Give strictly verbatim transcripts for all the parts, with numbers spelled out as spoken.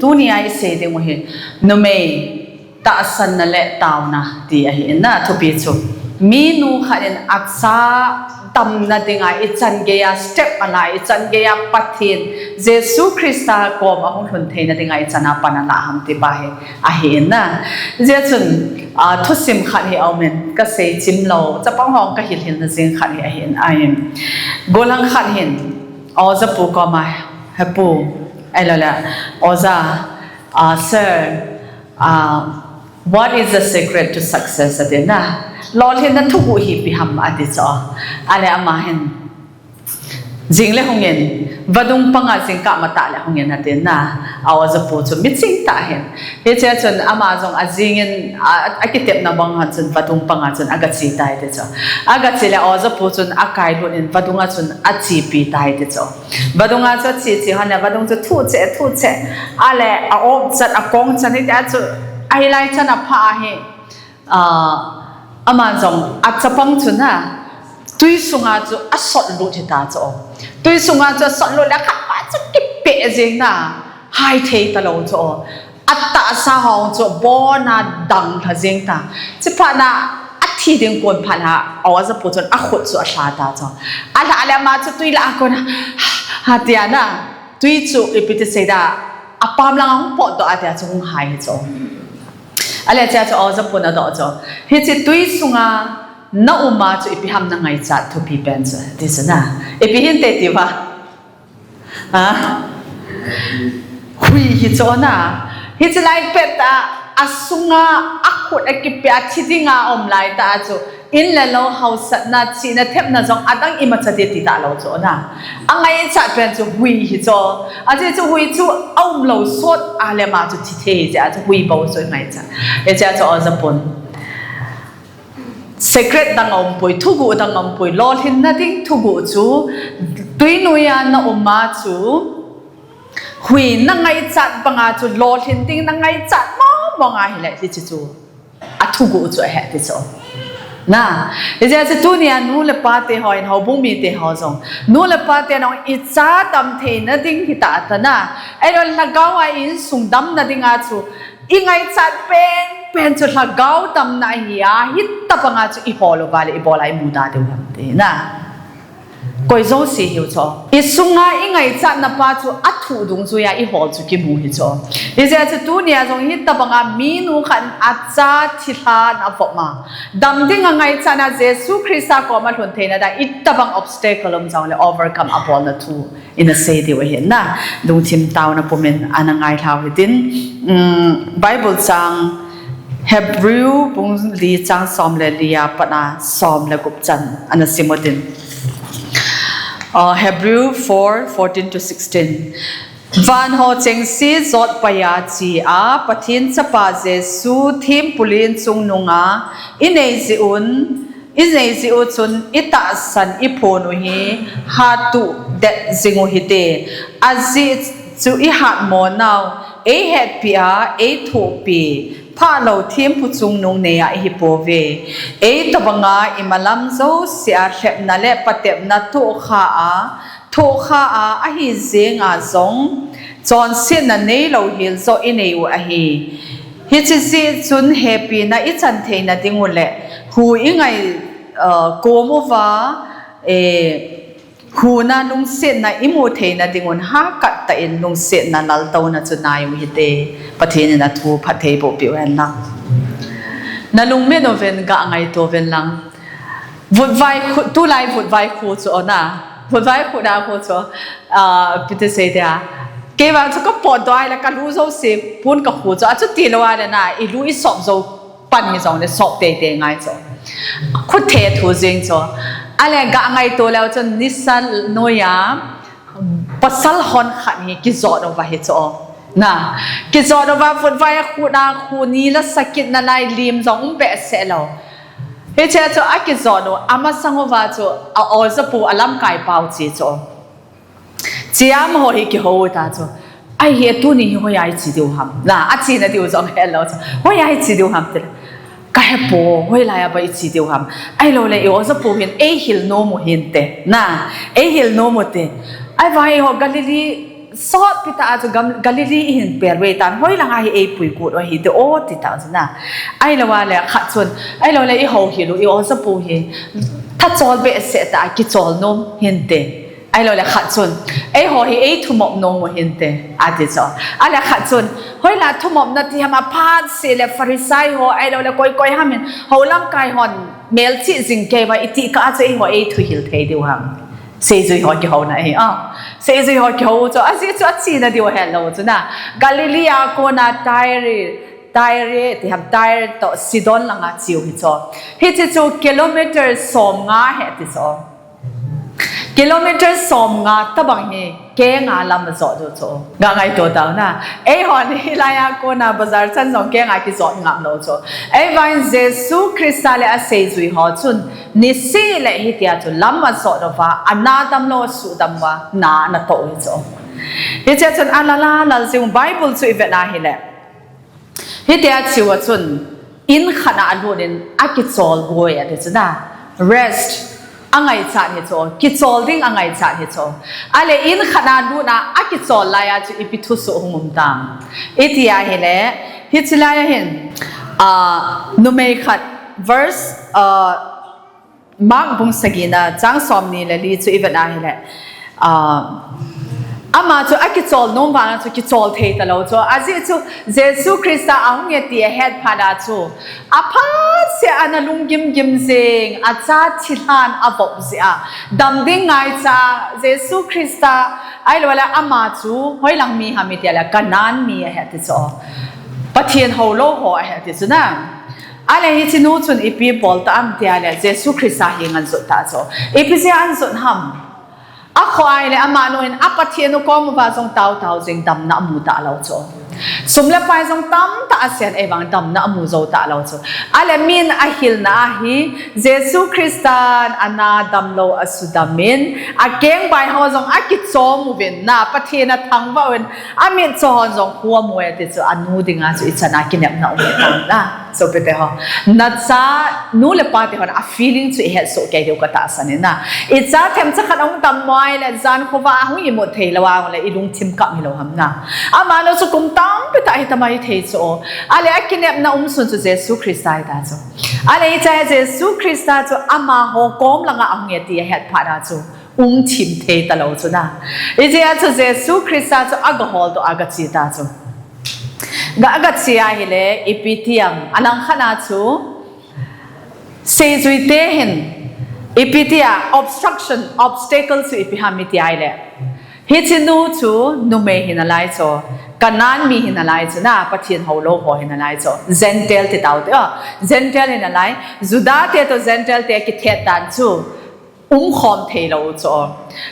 Tunia isei ding u hi, numei tahsanna le taona ti ahi in na thupi chu. Minu khat in acha damna dinga ichan geiya step ala, ichan geiya Pathen Jesu Christa koma hung lhun theina dinga ichan a pan ala ham ti pa hi ahi in na. Hijeh chun, a, thusim khat hi aumin kasei chim lou, chapang hong kahil hilna jing khat hi ahi in ahi. Gollhang khat hin, Oja pu koma, He pu, ahilou le, Oja, a, sir, a, what is the secret to success? Ati na. Lolhinna thuguh hi ipi ham ati chu. Ale ama hin, jing le hungin, vadung panga jingkah matah le hungin ati na. A oja pu chu miching tah hin. Hichea chun ama jong ajingin, a, akitepna bang a chun vadung panga chun agache tai ti chu. Agache le oja pu chun akai lut in vadung a chun achepi tai ti chu. Vadung a chu ache che hon le vadung chu thuh cheh, thuh cheh. Ale a-op chat, akong chat hitia chu ahilai chan apha ahi. A, aman jong achapang chu na, tui sunga chu asot lut hita chu. Tui sunga chu asot lut le khat pa chu kipeh jing na, hai thei talou chu. Atahsa hong chu abona dang lha jing ta. Chuphat na athi ding kon phat na, oja pu chun akhut chu alha ta chu. Alha le ama chu tui lah a kon a, ha tia na, tui chu ipi ti sei da, apam lang a hung potdoh a tia chu hung hai hi chu. Ale chea chu oja pun adoh chu. Hiche tui sunga na um a chu ipi ham nangaichat thupi pen chu. Ti chu na. Ipi hinte ti uva. Ha? Hui hi chu na. Hiche lai pet a, asunga akhut akipeh a thi dinga um lai ta a chu. In le lou hausatna, chihna thepna jong adang imacha ti ti talou chu na. Angaichat pen chu hui hi chu. Ajeh chu hui chu aum lou sot a le ama chu thi thei jeh a chu hui bou chu ngaichat. Hichea chu oja pun. Secret dang aumpoi, thuguh dang aumpoi, lolhinna ding thuguh chu, tui noiya na um a chu, hui nangaichat banga chu, lolhin ding nangaichat mong mong ahile, hiche chu athuguh chu ahi ti chu. Na, hijeh a chu tunia nu le pa te ho in, houbung mite ho jong, nu le pa te nong icha dam theina ding hita ta na. Ahilou lhagao a insung damna dinga chu, ingaichat pen pen chu lhagao damna ahi a, hitobanga chu ihol uva le ibol a imuda diu ham ti na. Koi jouse hiu chu. Isunga ingaichatna pa chu athuh dungjuiya ihol chu kimu hi chu. Hijeh a chu tunia jong hitobanga minu khat in acha thilha na avop ma. Dam dinga ngaichatna Jesu Christa koma lhun theina dia itobang obstacle um jongle overcome abolna thu ina sei diu ahi na. Lungthim taona pumin ana ngailhau hitin, um, Bible chang Hebrew bung li chang som le li a pat a som le gup chan ana sim utin. Uh, Hebrew four, fourteen to sixteen. Van ho chengse jotpaiya chea Pathen Chapa Jesu thempu len chungnunga inei jeh un, inei jeh u chun itahsan iphon u hi hattuh det jing u hite. Ajeh chu ihatmo nau, eihetpi a, eithopi, phahlou thempu chungnung neiya ihi pouve. Eitobanga imalam jousea lhepna le patepna tohkha a, tohkha a, ahi jenga jong chonsetna neilou hel joh inei u ahi. Hiche jeh chun hepina ichan theina ding u le hu ingai, uh, kom uva, eh, huna lungsetna imu theina ding un hahkat tah in lungsetna laltouna chu nai u hite. Pathen in athu phatthei boh peh u hen lang. Nalungmet uvin gah ngaito uvin lang. Vutvai khu, tulai vutvai khu chu ona. Vutvai khu na khu chu, ah, ipi ti sei dia. Kei vang chu kapotdoh a ahile kalu jouse pon kakhu chu. Achuti lou ahile na, ilu isop jou pan hi jongle sop teitei ngai chu. Khu thethu jing chu. Ahile gah ngaito leu chun nisa noiya pasal hon khat hi kijot uva hi chu. Na, kijot uva vutvai a khu na khu ni la sakit nalai lim jong um behseh lou. Hichea chu akijot u, amasang uva chu, a oja pu alamkai pau che chu. Chea amaho hi kihou ta chu. Ai hi tuni hi hoiya iche diu ham. Na, achena diu jong helou chu. Hoiya iche diu ham tile. Kahe poi, hoilaiya ba iche diu ham. Ahilou le i oja pu hin eihil nom u hinte. Na, eihil nom u te. Ahivang eiho Galilee sot pi ta a chu Gam-, Galilee i hin pel ve tan, hoi langa hi ei pui kut u ahi ti o ti ta chu na. Ahilou a le khat chun, ahilou le i ho hi lu, i oja pu hi, tha chol behseh ta a kichol nom hin te. Ahilou le khat chun, ei ho hi ei thumop nom u hin te, a ti chu. A le khat chun, hoi la thumop na ti ham a phat se le Pharisai ho, ahilou le koi koi ham in, ho lamkai hon, mel chi jing kei va i ti ka chu ei ho ei thuhil thei diu ham. Seijui ho kihouna ahi, a. Seijui ho kihou chu, ajeh chu achena diu helou chu na. Galilee a kona Tyre, Tyre, ti ham Tyre to Sidon langa chiu hi chu. Hichi chu kilometer som nga he ti chu. Kilometer som nga tabang hi kenga lam ajot diu chu. Ga ngaito tau na. Ei hon hilai a kona bazar chan jong kenga kijot ngam lou chu. Ei vang Jesu Christa le aseijui ho chun Niseh le hitia chu lam ajot uva, ana damlou, asudam uva, na ana toh u hi chu. Hichea chun alal alal jing u Bible chu i vet na hile. Hitia chiu a chun, in khat a alut in akichol goi ati chu na. Rest. Angaichat hi chu. Kichol ding angaichat hi chu. Ale in khat a alut a akichol lai a chu ipi thusoh hung um tam. Iti ahile, hichi lai a hin, a, numei khat verse, a, Mark bung sagi na chang som ni le li chu i vet na hile. A, ama chu akichol nom vang chu kichol thei talou chu. Ajeh chu Jesu Christa ahung e ti ahet phat a chu. Aphat se ana lunggim gim jing, acha thilhan avop jeh a. Dam ding ngaicha Jesu Christa ahilou le ama chu hoilang mi ham i ti le Canaan mi ahi ti chu. Pathen houlou ho ahi ti chu na. Ale hichi nu chun ipi bol ta am ti le Jesu Christa hi ngan jot ta chu. Ipi jeh a an jot ham. Akhoh a le amanu hin a Pathen u kom uva jong tao tao jing damna amu talou chu. Sum le pai jong tamtah asen ei vang damna amu jou talou chu. Ale min ahilna ahi Jesu Christan ana damlou asudam in akeng bai ho jong akichom uvin na Pathen athangvah uvin amitcho hon jong khu amu e ti chu anu dinga chu ichan a kinepna um e tam na. Sopite ho. Nacha nu le pa te hon a feeling chu ihet soh kei diu katahsan in na. Icha themcha khat ahung dammo a le jan khovah a hung imut thei lou a le ilungthim kap hilou ham na. Amanu chu kum tampi tah hitama ithei chu. Ale akinepna um sun chu Jesu Christa hita chu. Ale icha Jesu Christa chu amaho kom langa ahung e ti ahet phat a chu. Um thim thei talou chu na. Ijeh a chu Jesu Christa chu agahol toh agache ta chu. Ga, agache ahile, ipi ti am, alangkhat a chu, seijui te hin, ipi ti a, obstruction, obstacle chu ipi ham i ti ahile. Hichi nu chu, numei hinalai chu, Canaan mi hinalai chu, na, Pathen houlou ho hinalai chu, Gentile ti tau te, oh, Gentile hinalai, Juda te toh Gentile te kithet dan chu, umkhom theilou chu.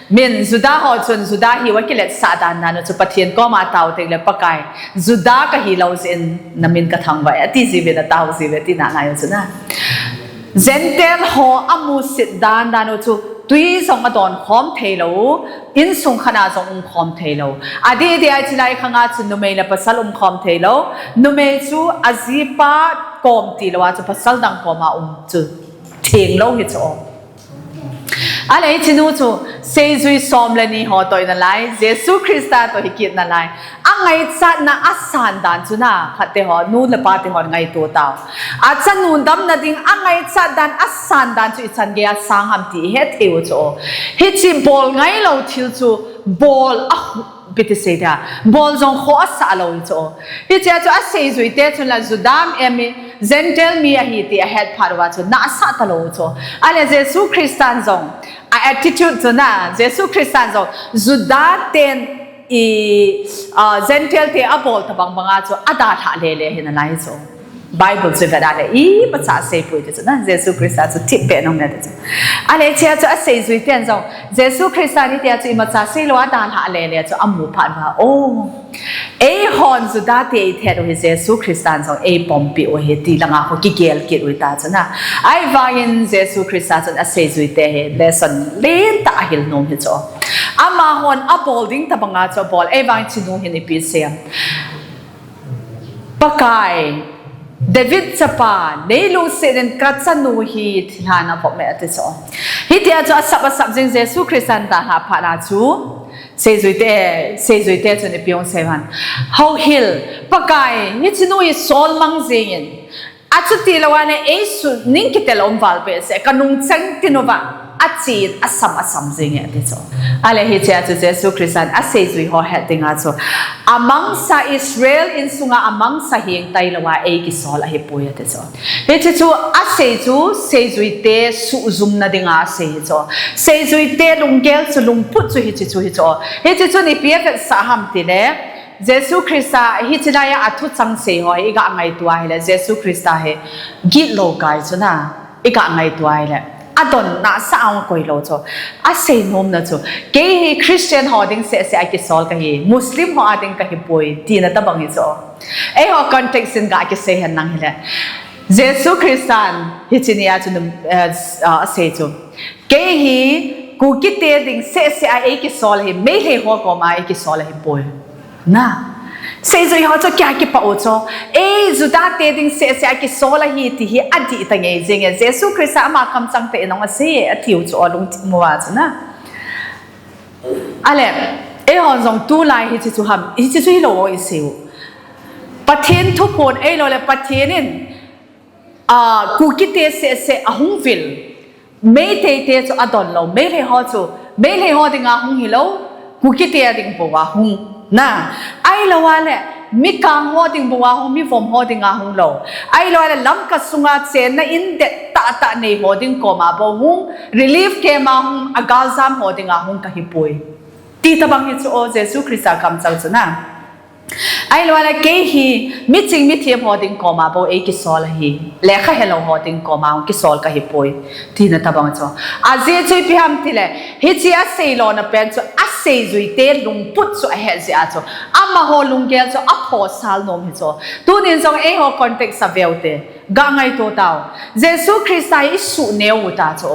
Min Juda ho chun Juda hiuva kiletsah dan dan u chu Pathen koma tao teng le Pakai. Juda kahi lou jeh in namin kathangvah e, ati jiuve natao jiuve tina lai u chu na. Gentile ho amusit dan dan u chu tui jong adon khom theilou, insung khat a jong umkhom theilou. Adeh deh a chilai khanga chu numei le pasal umkhom theilou, numei chu ajipa kom tilou a chu pasal dang koma um chu thenglou hi chu. Ale hichi nu chu, seijui som le ni ho toh inalai, Jesu Christa toh hikit nalai. Angaichatna asan dan chu na, phat te ho, nu le pa te hon ngaito tau. Achanu damna ding angaichat dan asan dan chu ichan gei a sang ham ti ihet thei u chu. Hichi bol ngailou thil chu, bol a Ipi ti sei dia, bol jong kho asah lou chu. Hichea chu aseijui te chun la Juda mi, Gentile mi ahi ti ahet phat uva chu, na asah talou chu. Ale Jesu Christan jong, a attitude chu na, Jesu Christan jong, Juda ten i, ah, Gentile te abol tabang banga chu, adalhah lele hinalai chu. Bible chu vet a le, imacha seipoi ti chu na, Jesu Christa chu thip beh nom le ti chu. Ale hichea chu aseijui ten jong, Jesu Christa ni tia chu imacha seilou a dalhah lele chu amu phat uva. Oh, eihon Juda te ithet u hi Jesu Christan jong eipompi u hi ti langa khu kigel kit u ta chu na. Ahivangin Jesu Christa chun aseijui te hi lesson lentah ahil nom hi chu. Amahon abol ding tabanga chu abol, ahivangin hichi nu hin ipi sei am. Pakai, David chapa, neilungset in kachanu hi thilha navop e ati chu. Hitia chu asap asap jing Jesu Christan dalhah phat a chu. Seijuite, seijuite chun ipi ahung sei ham. Houhil, Pakai, hiche nu hi solmang jingin. Achuti lou a le, eisuh ning kitel um val behseh, kanung cheng tin uva, achi in asam asam jing e ati chu. Ale hichea chu Jesu Christan aseijui ho het dinga chu. Amangsa Israel insunga amangsa heng tailou a eikisol ahipoi ati chu. Hiche chu asei chu seijuite suhjumna dinga asei hi chu. Seijuite lunggel chu lungput chu hiche chu hi chu. Hiche chu ipi avetsah ham tile. Jesu Christa hiche laiya athu chang sei ho hi iga ngaito a hile Jesu Christa hi gitlou kai chu na iga ngaito a hile adon nasa a ahung koi lou chu asei nomna chu kei hi Christian ho ding seh seh a kisol kahi Muslim ho a ding kahipoi tina tabang hi chu eiho context in ga kisei hen lang hile Jesu Christan hiche nia chu num eh, ah, asei chu kei hi Kukite ding seh seh a eikisol hi Meitei ho koma eikisol ahipoi. Na. Seijui ho chu kia kipah u chu. Ei, Juda te ding seh seh a kisol ahi ti hi adih ta ngei jing e. Jesu Christa ama kamchang te inong asei e, atiu chu alungthim uva chu na. Ale, eihon jong tulai hiche chu ham, hiche chu hilou isei u. Pathen thuphon eilou le Pathen in, a, Kukite seh seh ahung vil. Meitei te chu adon lou, Meitei ho chu, Meitei ho dinga hung hilou, Kukite a ding bou a hung. Na, ahilou a le, mikang ho ding bou a hung, mivom ho dinga hung lou. Ahilou a le, Lamka sunga chenna in det tah tah nei ho ding koma bou hung, relief camp a hung, agaljam ho dinga hung kahipoi. Ti tabang hi chu o Jesu Christa kamchang chu na. Ahilou le kei hi miching mithem ho ding koma bou eikisol ahi. Lekha helou ho ding koma kisol kahipoi. Tina tabang chu. Ajeh chu ipi ham tile. Hiche asei lona pen chu aseijuite lungput chu ahet jeh a chu. Amaho lunggel chu aphosal nom hi chu. Tunin jong eiho context a veu te. Ga ngaito tau. Jesu Christa hi isuh neo u ta chu.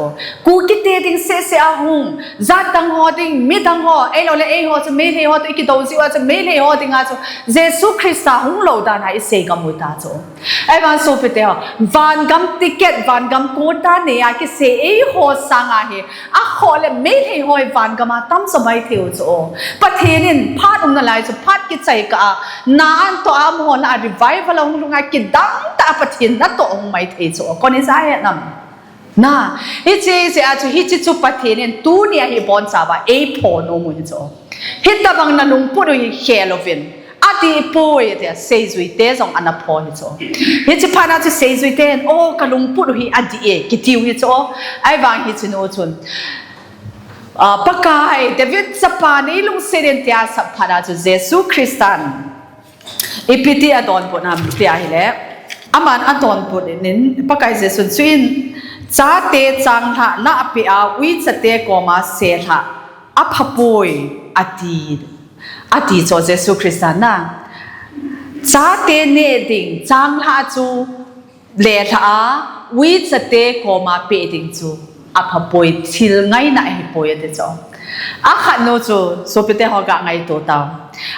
Kukite ding seh seh a hung. Jat dang ho ding, midang ho. Eilou le eiho chu Meitei ho toh ikidou jiu a chu Meitei ho dinga chu. Jesu Christa hung lou dan a isei gam u ta chu. Ahivang sopite ho. Vangam ticket, vangam quota nei a kisei eiho sanga hi. Akhoh le Meitei ho hi vangam a tamjo mai thei u chu. Pathen in phat um nalai chu phat kichai kah a. Na an toh a amaho na a revival a hung lhung a kidang tah a Pathen natoh hung mai thei chu. Koi in ja het nam. Na, hiche jeh a chu hiche chu Pathen in tunia hi bonchauva eipho nom u hi chu. Hitabang na lungput u hi khel uvin. Adih poi tia seijuite jong ana pho hi chu. Hiche phat na chu seijuite in, o ka lungput u hi adih e, kitiu hi chu. Ahivang hiche nu chun. Ah, Pakai, David chapa nei lungset in tia asap phat na chu Jesu Christan. Ipi ti adonbut ham tia hile. Aman adonbut in Pakai Jesun chuin chate changlhah lah peh a uichate koma selhah aphapoi ati. Ati chu Jesu Christa na. Chate neh ding changlhah chu lelhah a, uichate koma peh ding chu aphapoi thil ngaina ahipoi ati chu. Akhat nu chu, sopite ho ga ngaito tau.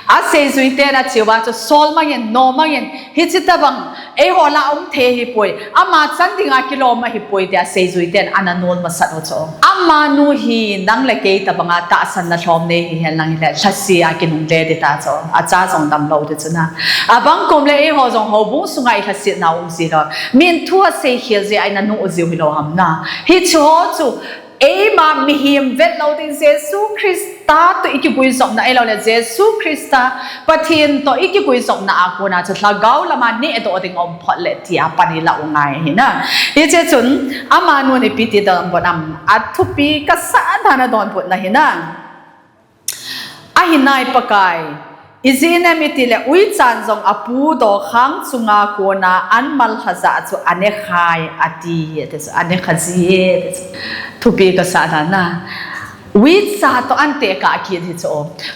Aseijuite na chiuva chu solmangin, nomangin, hiche tabang, eiho lah a um thei ahipoi, ama chan dinga kilom ahipoi tia seijuiten ana nol masat u chu. Amanu hi nang le kei tabanga tahsanna lhom nei hihen lang hile, lhasia kinungle ding ta chu. Acha jong damlou ding chu na. Abang kom le eiho jong houbung sunga ilhasetna um jilou. Min thu asei khel jeh a ina nuh jiu hilou ham na. Hiche ho chu eima mihem vetlou ding Jesu Christa toh ikiguijopna ahilou le Jesu Christa Pathen toh ikiguijopna a kona chu lhagao lama nehdoh ding aum phot le tia pan ilah u ngai ahi na. Hiche chun amanun ipi ti donbut ham, athupi kasah dan a donbutna hi na. Ahinai Pakai, ijeh inem itile uichan jong apu dokhang chunga kona an mal lhajah chu anekhai ati, ati chu, anekha ji e, ati chu. Thupi kasah dan na. Uicha toh an tekah kit hi chu.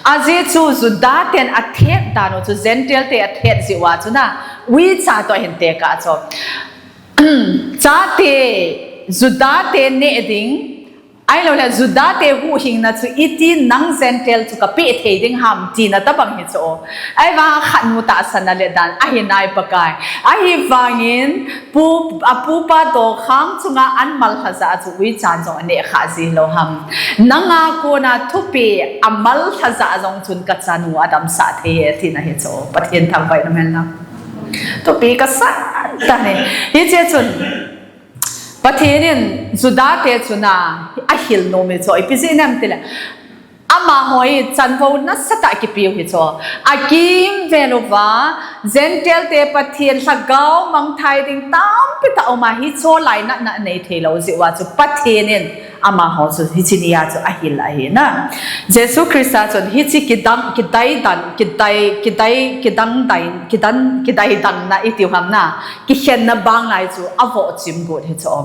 Ajeh chu Juda ten athet dan u chu Gentile te athet jeh uva chu na. Uicha toh ahin tekah chu. Chate, Juda te neh ding, Ahilouleh Juda te huhhingna chu iti nang Gentile chu kapeh thei ding ham tina tabang hi chu. Ahivang khat nu tahsanna le dan ahi nai Pakai. Ahivangin pu, apupa dokhang chunga an malha ja chu uicha jong aneh kha ji lou ham. Nanga kona thupeh amalha ja jong chun kachanu adamsah thei e tina hi chu. Pathen thangvah in umhen lang. Thupeh kasah tah e. Hiche chun Pathen in Juda te chun ahil nom hi chu. Ipi jeh inem itile, amaho hi chanvo nasatah kipiu hi chu. Akimvel uva, Gentile te Pathen lhagao mangthai ding tampi tah uma hi chu lainatna anei thei lou jeh uva chu Pathen in amaho chu hiche nia chu ahil ahi na. Jesu Christa chun hiche kidang, kidaidan, kidai, kidai, kidang dai, kidan, kidaidangna itiu ham na. Kikhenna bang lai chu avoh chim got hi chu.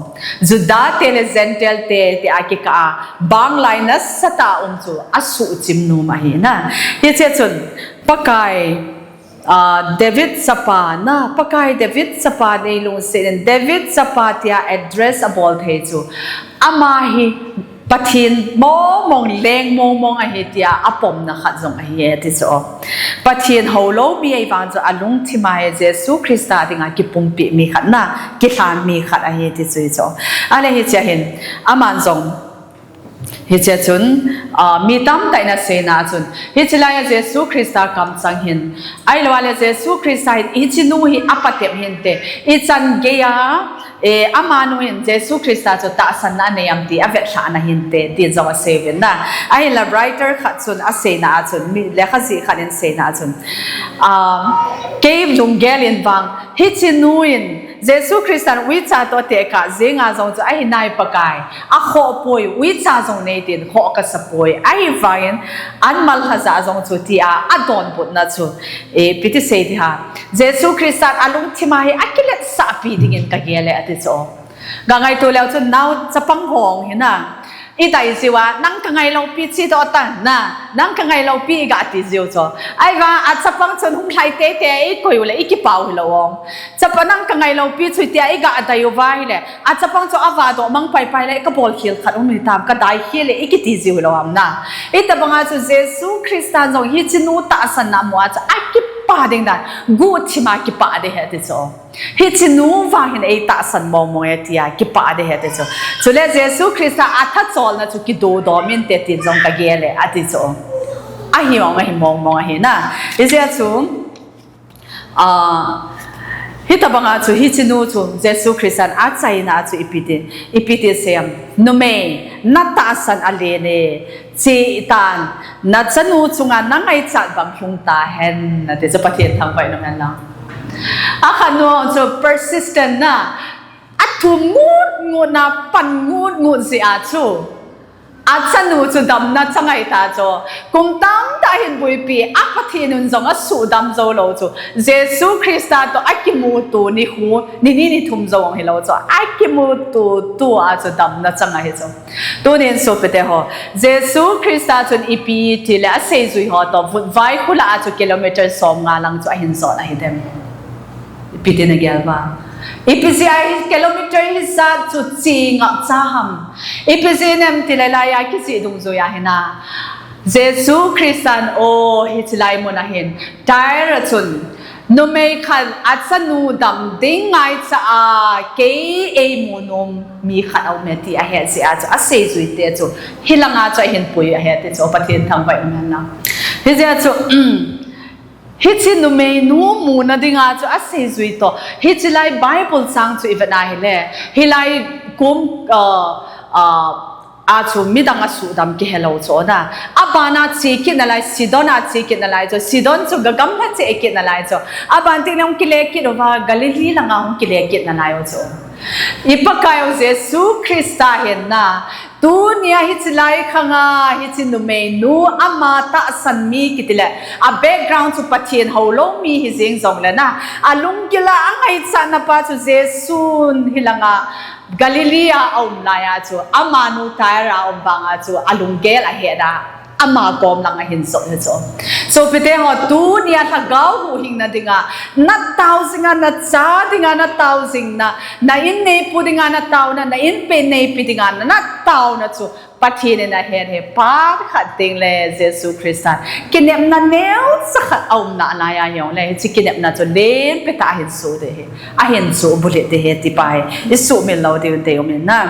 Juda te le Gentile te, tia kikah a, bang lai nasatah um chu asuh chim nom ahi na. Hiche chun, Pakai, ah, David chapa na, Pakai David chapa nei lungset in, David chapa tia address abol thei chu. Ama hi Pathen mongmong, leng mongmong ahi tia apomna khat jong ahi e ti chu. Pathen houlou mi ahivang chu alungthim a hi Jesu Christa dinga kipumpi mi khat na, kilhan mi khat ahi ti chu hi chu. Ahile hiche a hin, aman jong, hiche chun, ah, mi tamtah in aseina chun, hiche lai a Jesu Christa kamchang hin, ahilouleh Jesu Christa hin, hiche nu hi apatep hinte, ichan gei a, E, amanu hin Jesu Christa chu tahsanna anei am ti avetlhahna hinte, ti jong aseiuvin na. Ahinla writer khat chun aseina a chun, mi lekhajih khat in seina a chun, um, kei lunggel in vang, hiche nu in Jesu Christan uicha toh tekah jenga jong chu ahi nai Pakai, akhoh poi, uicha jong nei tin khoh kasa poi, ahivangin an malha ja jong chu tia adonbutna chu, e, ipi ti sei ding ham. Jesu Christan alungthim a hi akiletsahpi dingin kagel e ati chu. Gangaito leu chun nao chapang ho hi na. Idai jiu a, nang kangai lou pi chi toh tan na. Nang kangai lou pi iga ti jiu chu. Ahivang a chapang chun hung lhai teitei a ikoi u le ikipau hilou ong. Chapang nang kangai lou pi chu tia iga dai uva ahile. A chapang chu ava doh mang paipai le kabol khel khat um hitam, kadai khel e ikiti jiu hilou ham na. Hitabanga chu Jesu Christan jong hiche nu tahsanna amu a chu akipah ding dan. Guhthim a kipah ding ahi ti chu. Hiche nu vang hin eitahsan mongmong e tia kipah ding ahi ti chu. Chule Jesu Christa athacholna chu kidodoh minte tin jong kagel e ati chu. Ahi mong, ahi mongmong ahi na. Hijeh a chu, ah, hitabanga chu hiche nu chu Jesu Christan achaina chu ipi ti, ipi ti seiyem. Numei, natahsan alen e. Chetan, nachanu chunga nangaichat bang lhung tahen, ati chu Pathen thangvah in umhen lang. Akhat nu chu persistent na, athum ngut ngut na, pan ngut ngut jeh a chu. Achanu chu damna changai ta chu. Kum tamtah hin buipi a Pathen in jong asuhdam jou lou chu. Jesu Christa toh akimuto nikho, ni ni ni thum jou hilou chu. Akimuto to a chu damna chang ahi chu. Tunin sopite ho, Jesu Christa chun ipi tile aseijui ho toh, vutvai kholah a chu kilometer somnga lang chu ahin jot ahi dem. Ipi tin nagel uvem. Ipi jeh a kilometer hijat chu che ngap cha ham. Ipi jeh inem tile laiya kijih dungjui ahi na. Jesu Christan o hiche lai mun ahin. Tyre a chun, numei khat achanu dam ding ngaicha a, kei eimu nom mi khat aume ti ahet jeh a chu, aseijui te chu, hilanga chu ahin pui ahi ti chu, Pathen thangvah in umhen lang. Hijeh a chu, um, hiche numei nu muna dinga chu aseijui toh, hiche lai Bible chang chu ivet na hile, hilai kum, uh, uh, a chu midang asuhdam kihelou chu na. Abana che kit nalai, Sidon a che kit nalai chu, Sidon chu gagamla che kit nalai chu. Aban tin hung kile kit uva, Galilee langa hung kile kit nalai u chu. I Pakai u Jesu Christa hin na, tunia hiche lai khanga, hiche numei nu ama tahsan mi kitile, a background chu Pathen houlou mi hijing jongle na, alunggil a angaichatna pa chu Jesun hilanga, Galilee a aum laiya chu, amanu Tyre a aum vanga chu, alunggel ahet a, ama kom lang ahin jot hi chu. Sopite ho, tunia lhagao huhhingna dinga, natao jinga, nacha dinga, natao jingna, na in neipu dinga, nataona, na inpen neipi dinga, nataona chu, Pathen in ahen hi, phat khat teng le Jesu Christa kinepna neocha khat aumna lai a jongle, hiche kinepna chu lenpeh tah a ahin soh ding ahi, ahin soh bulhit ding ahi ti pa hi isuhmil lou diu te um in na.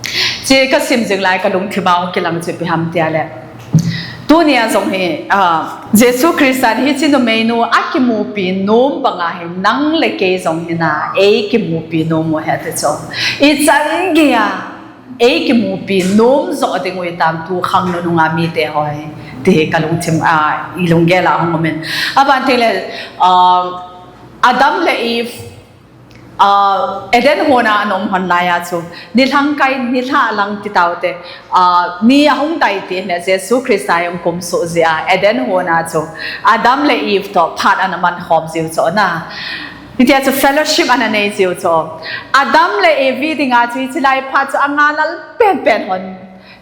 Hiche kasim jing lai kalungthim a hung kilang chu ipi ham tia le, tunia jong hi, ah, Jesu Christan hiche numeinu akimupi nom banga hi nang le kei jong hi na, eikimupi nom u ahi ati chu. Ichan geiya eikimupi nom joh ding u hitam tu khang nunung a mite ho hi, ti hi kalungthim a, ilunggel a hung um in. Aban teng le, ah, Adam le Eve, ah, Eden hon a ana um hon lai a chu, nilhang kai, nilhah lang ti tau te, ah, ni ahung dai teng le Jesu Christa ahung kumsuh jeh a, Eden hon a chu, Adam le Eve toh phat ana man khom jiu chu na. Hitia chu fellowship ana nei jiu chu. Adam le Eve dinga chu hiche lai phat chu angailal penpen hon.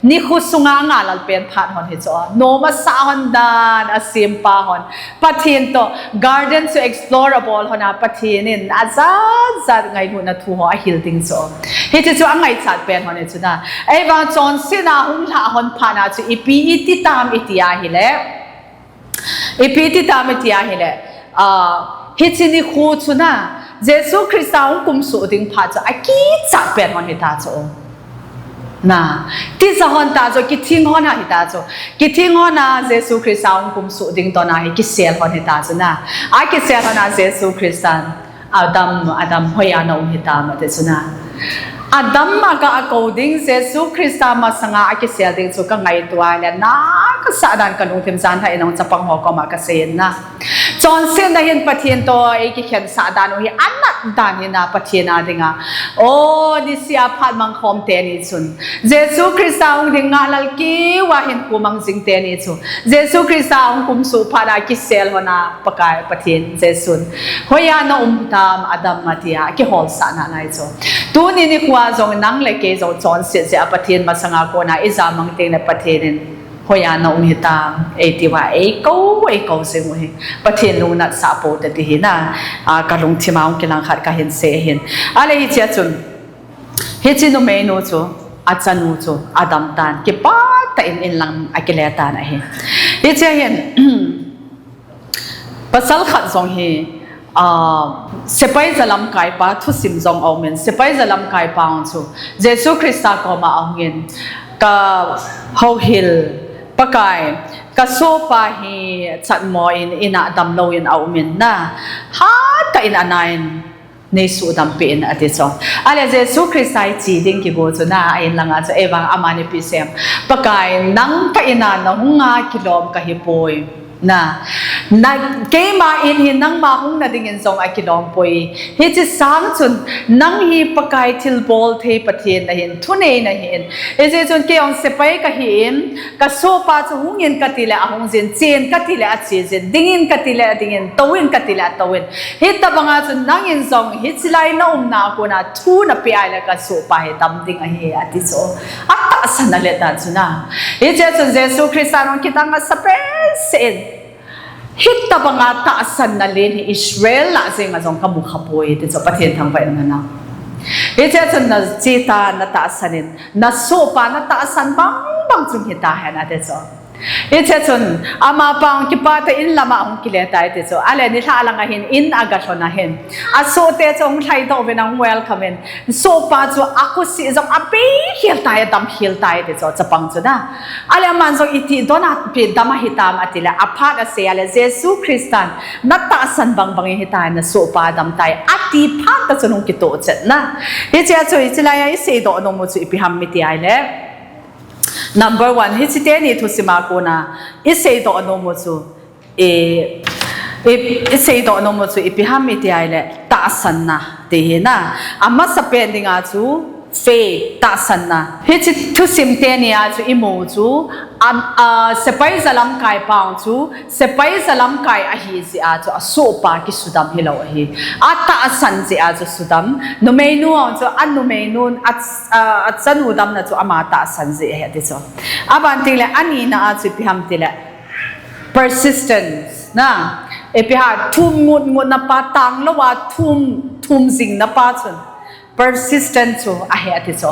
Nikho sunga angailal pen phat hon hi chu. Nom asah hon dan, asempa hon. Pathen toh garden chu explore abol hon a Pathen in ajat jat ngailutna thu ho ahil ding chu. Hiche chu angaichat pen hon hi chu na. Ahivang chonsetna hung lhah hon phat na chu ipi iti tam iti ahile. Ipi iti tam iti ahile, ah, hiche nikho chu na, Jesu Christa hung kumsuh ding phat chu akichat pen hon hita chu. Na, tija hon ta chu, kithing hon a hita chu. Kithing hon a Jesu Christa hung kumsuh ding toh na hi kisel hon hita chu na. Akisel hon a Jesu Christan, Adam, Adam, hoiya na um hitam ati chu na. Adam a ka akou ding, Jesu Christa masanga akisel ding chu kangaito a le, na kasah dan kalungthim jan ha inong chapang ho koma kasei in na. Chonsetna hin Pathen toh eikikhensah dan u hi anat dan hi na Pathen a dinga. O, niseh a phat mangkhom teni chun. Jesu Christa hung ding ngailal keu a hinkho mang jing teni chu. Jesu Christa hung kumsuh phat a kisel hon a Pakai Pathen Jesun, hoiya na um tam Adam atia, akiholsah nalai chu. Tuni nikho a jong nang le kei jong chonset jeh a Pathen masanga kona ijamang teng le Pathen in, hoiya na um hitam, eiti uva eikou, eikou jing u hi. Pathen lungnatsah pou te ti hi na, a, kalungthim a hung kilang khat kahin sei ahin. Ale hichea chun, hiche numeinu chu, achanu chu, adam tan, kipah tah in inlang akile tan ahi. Hichea hin, pasal khat jong hi, ah, sepai jalamkaipa thusim jong aum in, sepai jalamkaipa chu Jesu Christa koma ahung in, ka houhil Pakai, ka sohpa hi chatmo in, in a damlou in aum in na, hatah in ana in, nei suhdam peh in ati chu. Ale Jesu Christa hi che ding kigo chu na, a in langa chu, eivang amani ipi asei em. Pakai, nang ka in a nahung a kilom kahi poi. Na, na, keima in hi nangma hung na ding in jong akilom poi. Hiche sang chun, nang hi Pakai thilbol thei Pathen nahin, thunei nahin. Hijeh chun kei jong sepai kahi in, ka sohpa chu hung in kati le ahung jin, chen kati le ache jin, ding in kati le ading in, tou in kati le atou in. Hitabanga chu nang in jong, hiche lai na umna a kona thu na peh a ahile ka sohpa hi dam ding ahi, ati chu. Atahsan alet dan chu na. Hichea chun Jesu Christa in jong kidang asa behseh in. Hitabanga tahsanna len hi Israel lah jenga jong ka mu kha poi, ti chu Pathen thangvah in na. Hichea chun na che tan na tahsan in, na sohpa na tahsan bang bang chu hita hen ati chu. Hichea chun, amapa jong kipah tah in in lama ahung kile tai ti chu. Ale nilhah langa hin in aga lhon ahin. Asohte chu ahung lhaidoh uvin ahung welcome in. Sohpa chu akhutseh jong abei khel tai, adam khel tai ti chu, chapang chu na. Ale aman jong iti don a pi dam ahitam ati le, aphat asei a le, Jesu Christan, na tahsan bang bang in hita hen, na sohpa adam tai, ati phat tah chun hung kitoh chet na. Hichea chu, hiche laiya iseidoh nom u chu ipi ham iti ahile. Number one, hiche teni thusim a kona iseidoh nom u chu, i, i, iseidoh nom u chu ipi ham iti ahile tahsanna ti hi na. Amasapen dinga chu faith, tahsanna. Hiche thusim teni a chu imu chu, am, a, sepai jalamkaipa chu, sepai jalamkai ahi jeh a chu asohpa kisudam hilou ahi. Atahsan jeh a chu sudam. Numeinu jong chu, anumeinu, a, a, achanu damna chu ama tahsan jeh ahi ati chu. Aban teng le, anina a chu ipi ham ti le, persistence, na, ipi ham, thum ngut ngut na pa, tanglou a thum, thum jing na pa chun, persistent chu ahi ati chu.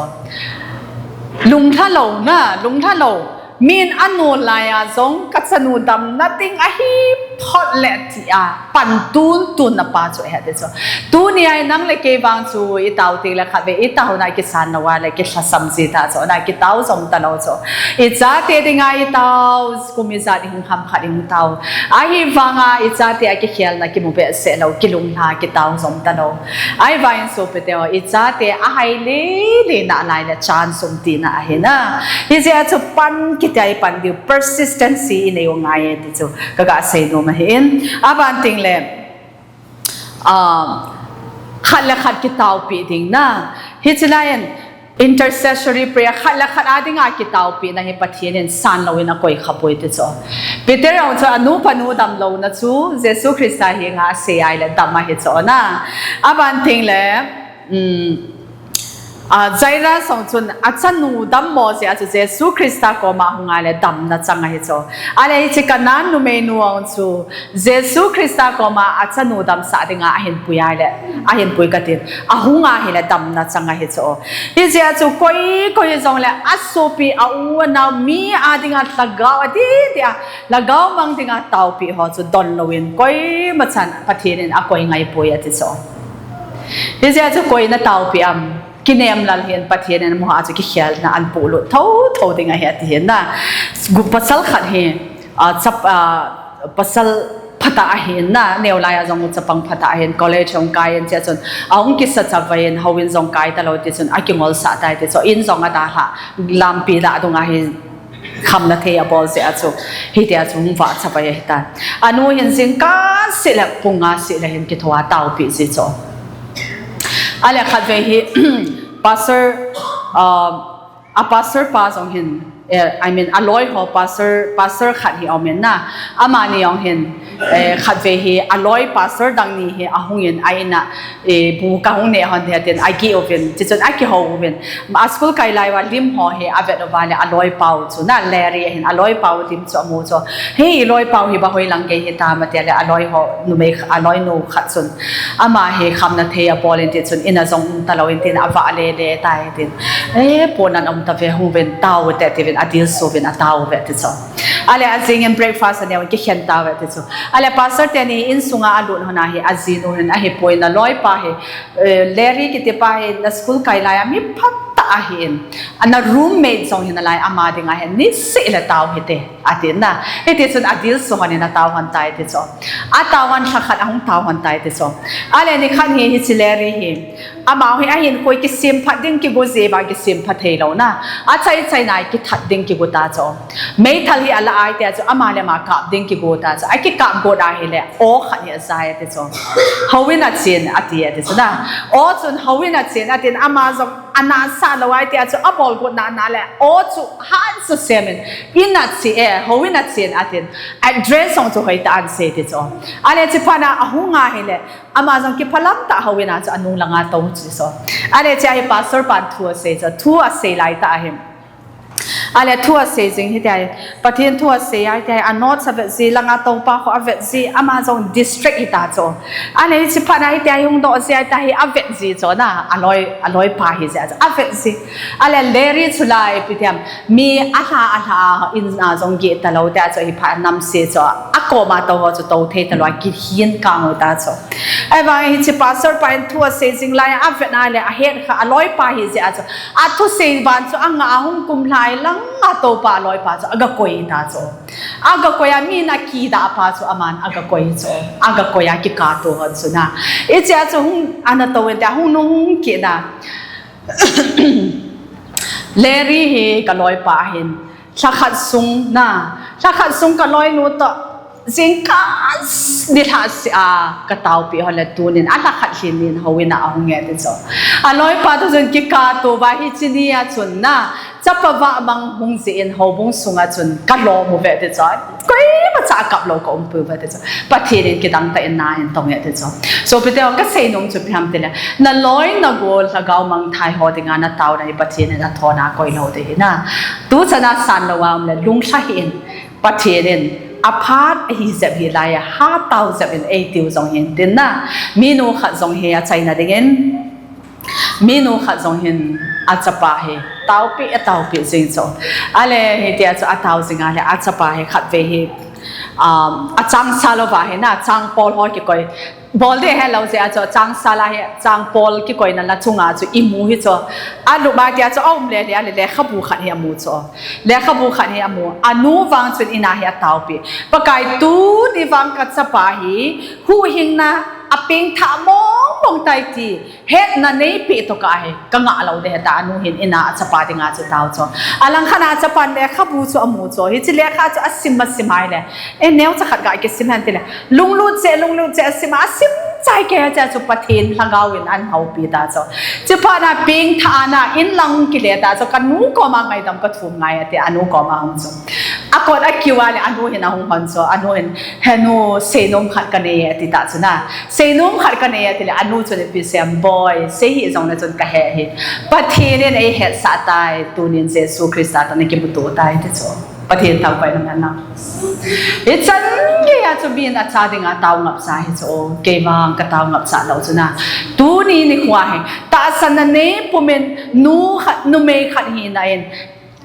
Lunglha lou na, lunglha lou. Min anu laiya jong kachanu damna ding ahi phot le tia pan tun tun na pa chu ahi ti chu. Tunia nang le kei vang chu itao teng le khatvei itao na kisan lou a le kilhasam ji ta chu na kitao jom talou chu. Ichate dinga itao kum ijat ihung ham khat ihung tao. Ahivanga ichate a kikhelna kimu behseh lou, kilunglha, kitao jom talou. Ahivangin sopite ho, ichate ahai lele nalai le chance um tina ahi na. Hijeh a chu pan kitia ipan diu, persistency inei u ngai e ti chu kaga seinom ahin. Aban teng le, ah, khat le khat kitaopi ding na. Hiche laiyin intercessory prayer, khat le khat a dinga kitaopina hi Pathen in san louvin akoi khapoi ti chu. Peter jong chu anupa nu damlouna chu Jesu Christa henga asei a ahile dam ahi chu na. Aban teng le, um, ah, Jairus jong chun achanu dammo jeh a chu Jesu Christa koma ahung a le damna chang ahi chu. Ahile hiche Canaan numeinu jong chu Jesu Christa koma achanu damsah dinga ahin pui a le, ahin pui katin, ahung a ahile damna chang ahi chu. Hijeh a chu koi, koi jong le asopi, a u anao mi a dinga lhagao adih dia, lhagao mang dinga taopi ho chu don louvin koima chan Pathen in akoi ngai poi ati chu. Hijeh a chu koi na taopi am, kinem lal hin Pathen in amaho a chu kikhelna ahin polut thotho ding ahi ati hin na. Gu pasal khat hi, ah, chap, ah, pasal phatah ahin na, neo laiya jong chapang phatah ahin, college jong kai in, chea chun ahung kisa chavai in, houin jong kai talou ti chun akingolsah tai ti chu, in jong adalha, lampi lah dunga hi khamna thei abol jeh a chu, hitia chu hung vah chavai ahitai. Anu hin jingkah seh le pung nga seh le hin kithou a taopi ji chu. Ahile khatvei hi, pastor, ah, a pastor pa jong hin, eh, I mean, aloi ho pastor, pastor khat hi aumin na, amani jong hin, eh, khatvei hi aloi pastor dang ni hi ahungin a in a, eh, bu kahung neh hon ding atin ageh uvin, chea chun akihou uvin. A school kai lai uva lim ho hi avet uva le aloi pau chu na, Larry ahin, aloi pau lim chu amu chu. Hei, iloi pau hi va hoilang gei hitam atia le aloi ho numei, aloi nu khat chun ama hi khamna thei abol in ti chun in a jong um talou in tin avah lele tai tin. Eh, ponan um tave, hung uvin tao ute tivin adilsu uvin atao uve ti chu. Ahile ajing in breakfast aneo in kikhen tauve ti chu. Ahile pastor teni insunga alut hon a hi ajinu hin ahipoi, naloi pa hi, eh, Larry kiti pa hi na school kai laiya mi phatah ahin. Ana roommate jong hi nalai, ama dinga hin niseh le tao hite. Atin na. Hiti chun adilsu hon in atao hon tai ti chu. Atao hon lhakhat ahung tao hon tai ti chu. Ahile nikhat hi hiche Larry hi, amaho hi ahinkho kisemphat ding kigo jeh uva kisemphat thei lou na. Achai chai nai kithat ding kigo ta chu. Meithal hi alah a hitia chu ama le ama kap ding kigo ta chu. Akikap got ahile aw khat hi ajai ti chu. Houin achen ati ti chu na. Aw chun houin achen atin ama jong ana sah lou a hitia chu abol got na na le aw chu hat chu semin in ache e, houin achen atin, address jong chu hoitah in sei ti chu. Ahile chephat na ahung ahile ama jong kiphalam tah houin a chu anung langa tou chu chu. Ahile chea hi pastor pan thu asei chu, thu asei lai tah ahi. Ahile thu asei jing hitia hi, Pathen thu asei a hitia hi, a notes avet ji, langa toupa kho avet ji, ama jong distract hita chu. Ahile hichephat na hitia hi hung doh ji a hitia hi avet ji chu na, aloi, aloi pa hi jeh a chu avet ji. Ahile Larry chu lai ipi tiam, mi alha alha a in a jong geh talou tia chu hiphat a namse chu, akoma tou ho chu tou thei talou a kihin kang u ta chu. Ahivang hiche pastor pa in thu asei jing lai a avet na le ahet kha, aloi pa hi jeh a chu athusei van chu anga ahung kum lhai langa toupa aloi pa chu aga koi ta chu. Aga koi a mi na kidah pa chu aman aga koi chu. Aga koi a kikap to hon chu na. Hichea chu hung ana tou in tia hung nung hung kit na. Larry hi kaloi pa hin. Lhakhat sung na. Lhakhat sung kaloi nu toh jingkah nilhah seh a kataopi hon le tunin alhakhat lhin nin houin a ahung e ti chu. Aloi pa toh chun kikap to uva hiche nia chun na. Chapa vah mang hung jeh in houbung sunga chun kalom uve ti chu. Koima cha akap lou kaum poi uve ti chu. Pathen in kidang tah in na ahin tong e ti chu. Sopite ho, kasei nom chu ipi ham tile, naloi nagol lhagao mangthai ho dinga natao na hi Pathen in athona koi lou ding ahi na. Tuchan a san lou a um le lunglha hih in, Pathen in aphat ahi jep hi lai a, hatao jep in eitiu jong hin tin na. Minu khat jong hi achaina dingin, minu khat jong hin achapa hi Taopi, ataopi jing chu. Ale, hitia chu atao jing ale, achapa hi khatvei hi, um, achangsa louva hi na, changpol ho kikoi. Bol ding helou jeh a chu, changsa la hi, changpol kikoina la chunga chu imu hi chu. Alup a tia chu aum le le, ale lekhabu khat hi amu chu. Lekhabu khat hi amu. Anu vang chun in a hi ataopi. Pakai, tuni vang kachapa hi, huhhingna apengthah mong mong tai ti hetna neipeh tokah hi kangah lou ding ahi tia anu hin in a achapa dinga chu tao chu. Alangkhat a achapan lekhabu chu amu chu. Hiche lekha chu asim asim a ahile, eh, neocha khat ga kisim hen tile, lunglut cheh, lunglut cheh asim a, asim chai kei a chu Pathen lhagao in ahin houpi ta chu. Chuphat na pengthah na in lang kile ta chu, kanu koma ngaidam kathum ngai ati, anu koma hung chu. Akot akiu a le anu hin ahung hon chu, anu hin, he nu, seinom khat kanei e ati ta chu na. Seinom khat kanei e ati le anu chun ipi asei em, boi, sei hih jongle chun kahe hi. Pathen in eihetsah tai, tunin Jesu Christa toh nakimuto tai ti chu. Pathen thangvah in umhen lang. Hichan geiya chu min acha dinga taongap cha hi chu, kei vang kataongap cha lou chu na. Tuni nikho hi, tahsanna neipumin nu khat, numei khat hina in,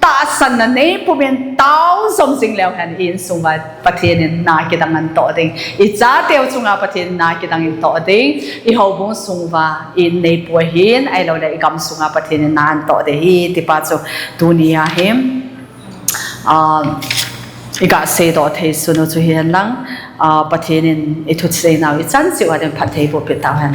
tahsanna neipumin tao jom jing leu hen, i insung uva Pathen in na kidang ahin toh ding. I chateu chunga Pathen in na kidang ahin toh ding. I houbung sung uva i neipu ahin, ahilouleh i gamsunga Pathen in na ahin toh ding ahi, tipa chu tunia hi, ah, i gaseidoh thei sunu chu hihen lang, ah, Pathen in i thuseina u i chan cheh uva din phatthei bohpeh tauhen.